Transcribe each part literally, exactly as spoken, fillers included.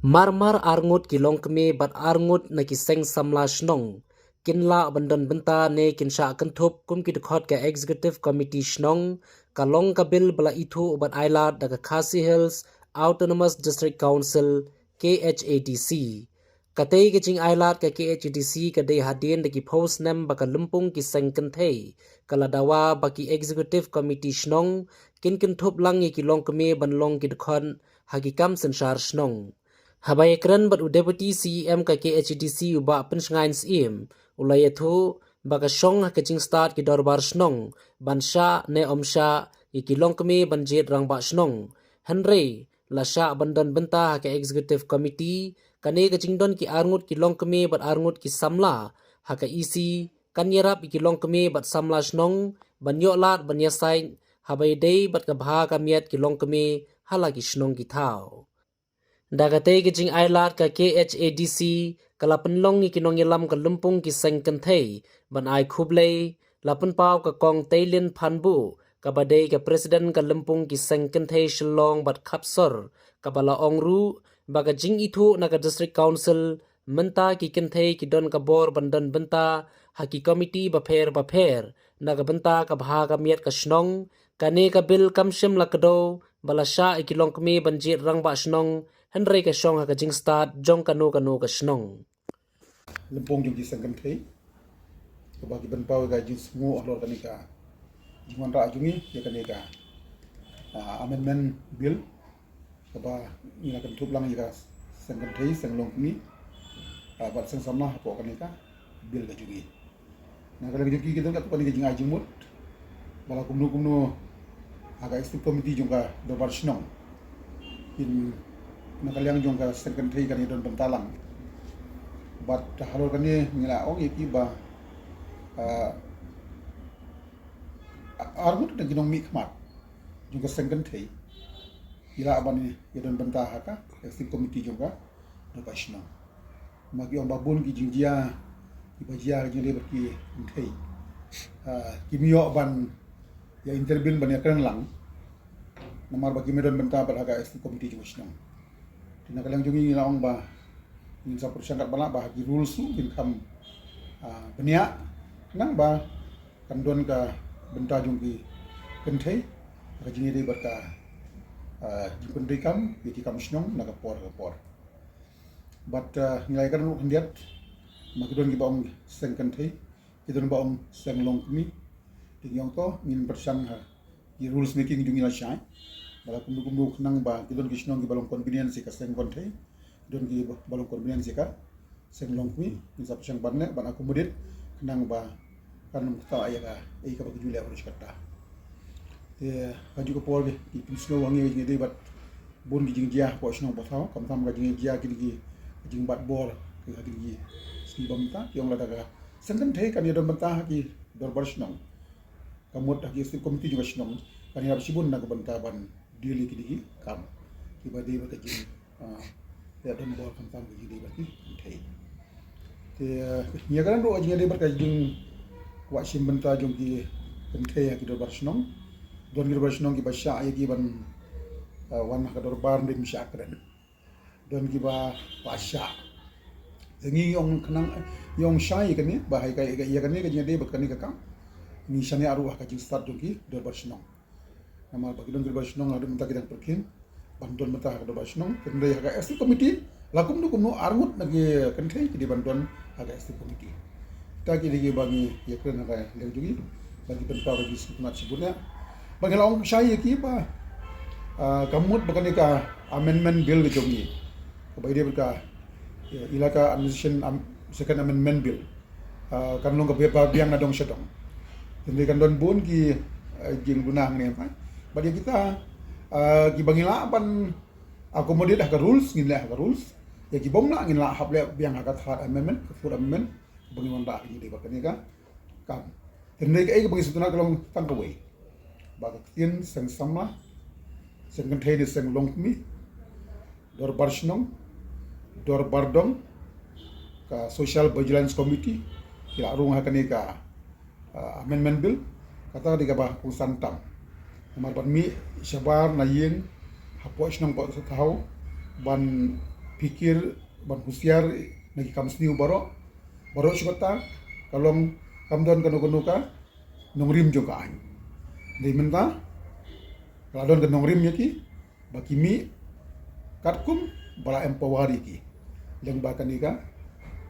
Mar mar arngut ki longkmie bad arngut na ki seng samla shnong kin lah ban don bynta ne kin shah kynthup kum ki dkhot ka Executive Committee shnong, ka long ka bill ba la ithuh bad ailad da ka Khasi Hills Autonomous District Council, K H A D C. Katei ka jingailad ka K H A D C ka dei hadien da ki phew snem ba ka lympung ki seng kynthei ka la dawa ba ki Executive Committee shnong kin kynthup lang ïa ki longkmie ban long ki dkhot ha ki kam synshar shnong. Haba ïakren bad u Deputy C E M ka K H A D C, u Bah Pynshngain Syiem, u la ïathuh ba ka shong ha ka jingstad ki dorbar shnong ban shah ne ym shah ïa ki longkmie ban jied rangbah shnong. Hynrei la shah ban don bynta ha ka Executive Committee, kane ka jingdon ki arngut ki longkmie bad arngut ki samla ha ka E C kan ïarap ïa ki longkmie bad samla shnong ban ïoh lad ban ïasaid haba ïadei bad ka bha ka miat ki longkmie ha la ki shnong ki thaw. Da katei ka jingailad ka K H A D C ka la pynlong ïa ki nongïalam ka lympung ki seng kynthei ban ai khublei, la pynpaw ka Kong Teilin Phanbuh kaba dei ka President ka lympung ki seng kynthei Shillong bad Khapsor, kaba la ong ruh ba ka jingithuh na ka District Council mynta ki kynthei ki don ka bor ban don bynta ha ki komiti bapher bapher na ka bynta ka bha ka miat ka shnong. Kane ka bill kam shym la kdew ba la shah ïa ki longkmie ban jied rangbah shnong, hynrei ka shong ha ka jingstad jong kano kano ka shnong. Lympung jong ki seng kynthei kaba ki pynpaw ïa ka jingsngew halor kane ka jingwanrah jong ngi ïa kane ka, ah, amendment bill kaba ngi la kynthup lang ïa ka seng kynthei, seng longkmie, ah, bad seng samla hapoh kane ka bill ka jong ngi. Na ka liang jong ki, ki don katto katne ka jingai jingmut ba la kumno kumno ha ka executive committee jong ka dorbar shnong, kin na ka liang jong ka seng kynthei kan ïadon bynta lang. Bad halor kane ngi la ong ïa ki ba, ah, arngut na ki nongmihkhmat jong ka seng kynthei ki lah ban ïadon bynta ha ka executive committee jong ka dorbar shnong. Ma ki ong ba bun ki jingjia kiba jia ha ka jingïadei bad ki kynthei, ah, kim ïoh ban ïa intervene ban ïakren lang namar ba kim don bynta bad ha ka executive committee jong ka shnong. Te na ka liang jong ngi ngi la ong ba ngin sa pyrshang katba lah ba ha ki rules ruh ngin kham, ah, bniah khnang ba kan don ka bynta jong ki kynthei ha ka jingïadei bad ka, ah, jingpyntreikam ïa ki kam shnong na ka por ka por. Bad, ah, ngi la ïakren ruh khyndiat, ma ki don kiba ong seng kynthei, ki don ba ong seng longkmie. Te ngi ong to ngin pyrshang ha ki rules making jong ngi la shai ba la kumno kumno khnang ba ki don ki shnong kiba long convenience ïa ka seng kynthei, don kiba long convenience ïa ka seng longkmie, ngin sa pyrshang ban leh ban accommodate khnang ba kan ym ktah ïa ka, ïa kaba ki ju leh baroh shi katta. Te ha kajuh ka por ki pynsngew ha ngi, ngi dei bad bun ki jingjia hapoh shnong hapoh thaw, khamtam ka jingjia kine ki jingbat bor ki ha kine ki sngi ba mynta, ki ong lada ka seng kynthei kan ïadon bynta ha ki dorbar shnong, ka mut ha ki executive committee jong ka shnong, kan ïarap shibun na ka bynta ban deal ïa kine ki kam kiba dei bad ka jing, ah, ïadon bor khamtam ka jingdei bad ki kynthei. Te, ah, ngi ïakren ruh ka jingdei bad ka jingkwah shim bynta jong ki kynthei ha ki dorbar shnong. Don ki dorbar shnong kiba shah ïa ki ban, ah, wan ha ka dorbar, ym shah kren. Don kiba, ba shah. Te ngi ong khnang, ngi ong shai ïa kane ba ha ka, ïa kane ka jingdei bad kane ka kam ngi shaniah ruh ha ka jingstad jong ki dorbar shnong. Namar ba ki don ki dorbar shnong haduh mynta ki dang pyrkhing ban don bynta ha ka dorbar shnong. Hynrei ha ka executive committee la kumno kumno arngut na ki kynthei ki dei ban don ha ka executive committee. Te ki dei kiba ngi ïakren ha ka liang jong ngi ba ki pynpaw ka jingsngewtynnat shibun ïa. Ba ngi la ong shai ïa ki ba, ah, ka mut ba kane ka amendment bill ka jong ngi kaba ïadei bad ka, eh, Elaka Administration, am, Second Amendment Bill, ah, kan long kaba biang na dong sha dong. Hynrei kan don bun ki, eh, jingduna hangne, bad ïa kita, ah, kiba ngi lah ban accommodate ha ka rules ngin leh ha ka rules. Ïa ki bym lah ngin lah hap leh biang ha ka Third Amendment, ka Fourth Amendment, ba ngin wanrah ha ka jingdei bad kane ka kam. Hynrei kaei kaba ngi sngewtynnat ka long tang kawei, ba ka ktien seng samla, seng kynthei ne seng longkmie, dorbar shnong, dorbar dong, ka Social Vigilance Committee ki la rung ha kane ka, ah, amendment bill. Kata ka dei kaba kongsan tam. Namar ban mih shabar na ïing hapoh shnong hapoh thaw ban phikir, ban husiar na ki kam sniew baroh. Baroh shi katta ka long kam don kano kano ka nongrim jong ka aiñ. Dei mynta ka la don ka nongrim ïa ki ba ki mih katkum ba la empower ïa ki lyngba kane ka,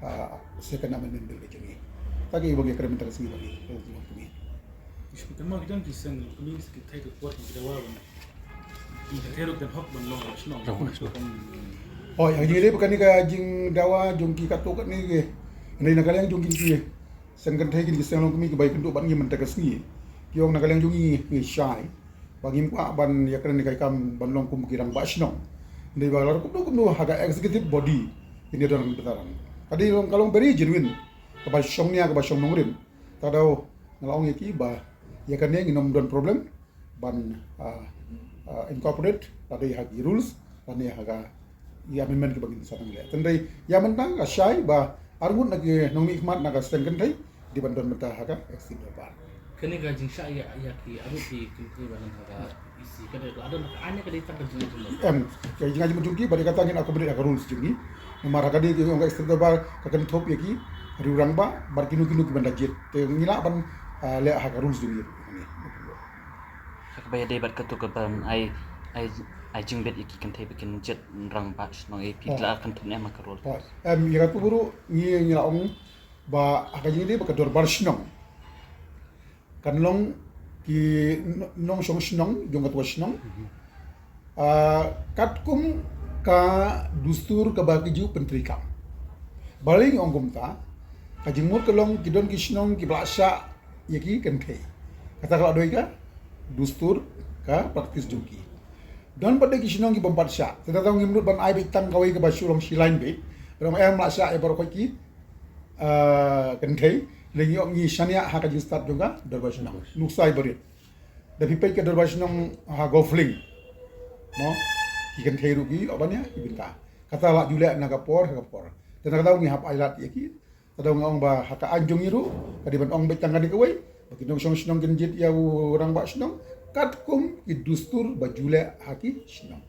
ah, Second Amendment Bill ka jong ngi. Ta ki ba ngi kren mynta ka sngi ba ngi. Kynmaw ki don ki seng longkmie ki thait ka por ki dawa ban, ki thait ruh kan hok ban long shnong. Oh, ïa ngi dei ba kane ka jingdawa jong ki katto katne ki. Ngi na ka liang jong ki, ki seng kynthei, ki seng longkmie kiba ïakynduh bad ngi mynta ka sngi, ki ong na ka liang jong ngi ngi shai ba ngim kwah ban ïakren ïa ka kam ban long kum ki rangbah shnong. Dei ba la kumno kumno ha ka executive body kin ïa don bynta. Ka dei long, ka long very genuine kaba shong nia, kaba shong nongrim. Ta daw nga la ong ïa ki ba ïa kane ngin ym don problem ban, ah, ah, incorporate lane ha ki rules lane ha ka, ïa, amendment kiba ngin sa nang leh. Tang dei ïa mynta nga shai ba arngut na ki nongmihkhmat na ka seng kynthei dei ban don bynta ha ka executive dorbar. Kane ka jingshah ïa, ïa ki arngut ki kynthei ba don ha ka E C, ka dei la don ha ka aiñ, ka dei tang ka jingim jong ki. Em, ka jingim jong ki ba dei kata ngin accommodate ha ka rules jong ngi. Namar ha ka dei ki ong ka executive dorbar ka kynthup ïa ki riew rangbah bad kino kino ki ban da jied. Te ngi lah ban, ah, leh ha ka rules jong ngi. Ha kaba ïadei bad kato ka ban ai, ai, ai jingbit ïa ki kynthei ba kin jied rangbah shnong, eh, phi la kynthup ne em ha ka rule? Em, ïa kato ruh ngi, ngi la ong ba ha ka jingïadei bad ka dorbar shnong, kan long ki n-, nongshong shnong jong kato ka shnong, ah, katkum ka dustur kaba ki ju pyntreikam. Balei ngi ong kumta? Ka jingmut ka long ki don ki shnong kiba la shah ïa ki kynthei. Kata ka la dei ka dustur, ka practice jong ki. Don pat de ki shnong kibym pat shah. Te tang ngim nud ban ai beit tang kawei kaba shu long shi lain beit. Ba ong em la shah ïa baroh khoit ki, ah, kynthei. Lei ngi ong ngi shaniah ha ka jingstad jong ka dorbar shnong. Nuksa ïa barit. Da phi peit ka dorbar shnong ha Golf Link, mo, ki kynthei ruh ki ïoh ban ïa ki bynta. Kata la ju leh na ka por ha ka por. Te na kata ngi hap ai lad ïa ki. Te da nga ong ba ha ka aiñ jong ngi ruh ka dei ban ong beit tang kane kawei, ba ki nongshong shnong kin jied ïa u rangbah shnong katkum ki dustur ba ju leh ha ki shnong.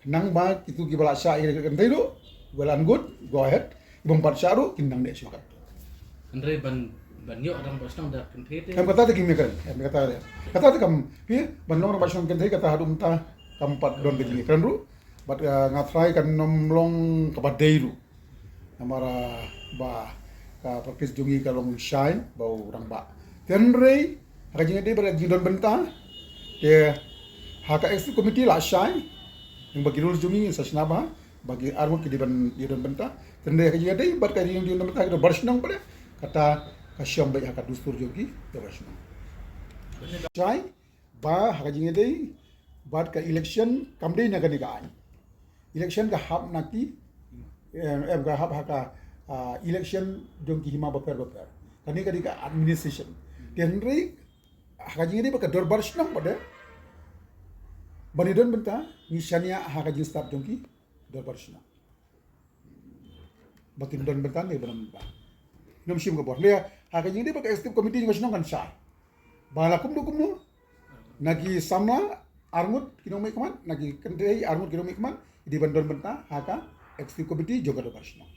Khnang ba kito kiba la shah ïa ki kynthei ruh, well and good, go ahead. Kibym pat shah ruh kin nang dei shuh kat. Hynrei ban, ban ïoh rangbah shnong da kynthei te. Em, kata te kim ïakren, em, kata te. Kata te kam, phi, ban long rangbah shnong kynthei kata haduh mynta kam pat don ka jingïakren ruh. Bad, ah, nga tharai kan ym long kaba dei ruh. Namar, ah, ba ka practice jong ngi ka long shai ba u rangbah. Te hynrei ha ka jingïadei bad ka jingdon bynta, te ha ka executive committee la shai, ïa ba ki rules jong ngi sa shna ba, ba ki arngut ki dei ban ïadon bynta. Te hynrei ha ka jingïadei bad ka jingdon bynta ki dorbar shnong pat, kata ka shong beit ha ka dustur jong ki dorbar shnong. Shai ba ha ka jingïadei bad ka election kam dei na kane ka aiñ. Election ka hap na ki, em, em, ka hap ha ka, ah, election jong ki hima bapher bapher. Kane ka dei ka administration. Te hynrei ha ka jingïadei bad ka dorbar shnong pat, ban ïadon bynta ngi shaniah ha ka jingstad jong ki dorbar shnong. Ba kin don bynta ne ba don bynta. Ngam shim ka bor. Hynrei ha ka jingïadei bad ka executive committee jong ka shnong kan shai ba la kumno kumno, na ki samla arngut ki nongmihkhmat, na ki kynthei arngut ki nongmihkhmat, ki dei ban don bynta ha ka executive committee jong ka dorbar shnong.